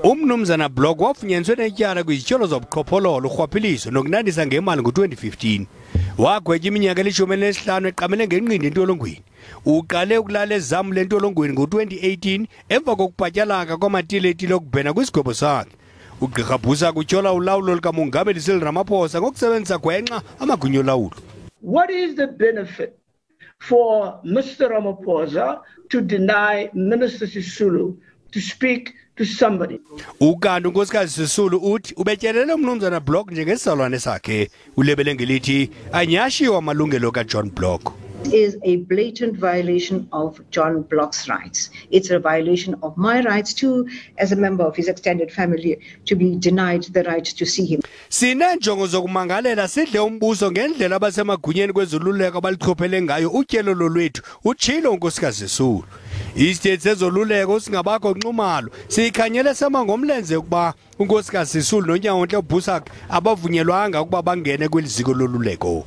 Umnumzana Block wafunyaniswe netyala kwizityholo zobuqhophololo, urhwaphilizo nokunandisa ngemali ngo-2015. Wagwetya iminyaka eli-15 eqamele ngenqindi entolongweni. Uqale ukulala ezamle entolongweni ngo-2018 emva kokubhatyalaka kwamatiletile okubhena kwisigwebo sakhe. Ugqirha Boesak utyhola ulawulo lukamongameli Cyril Ramaphosa ngokusebenzisa gwenxa amagunya olawulo. What is the benefit for Mr. Ramaphosa to deny Minister Sisulu to speak to somebody? Ukanti unkosikazi Sisulu uthi ubetyelele umnumzana Block njengesizalwane sakhe. Ulebele ngelithi anyashiwe amalungelo kaJohn Block. Is a blatant violation of John Block's rights. It's a violation of my rights too, as a member of his extended family, to be denied the right to see him. Sinenjongo zokumangalela sidle umbuso ngendlela abasemagunyeni kwezoluleko abalichophele ngayo utyelelo lwethu, utshilo unkosikazi Sisulu. Isithethi sezoluleko singabakho Nxumalo siyikhanyele sema ngomlenze ukuba unkosikazi Sisulu noNyawontle Boesak abavunyelwanga ukuba bangene kweli ziko loluleko.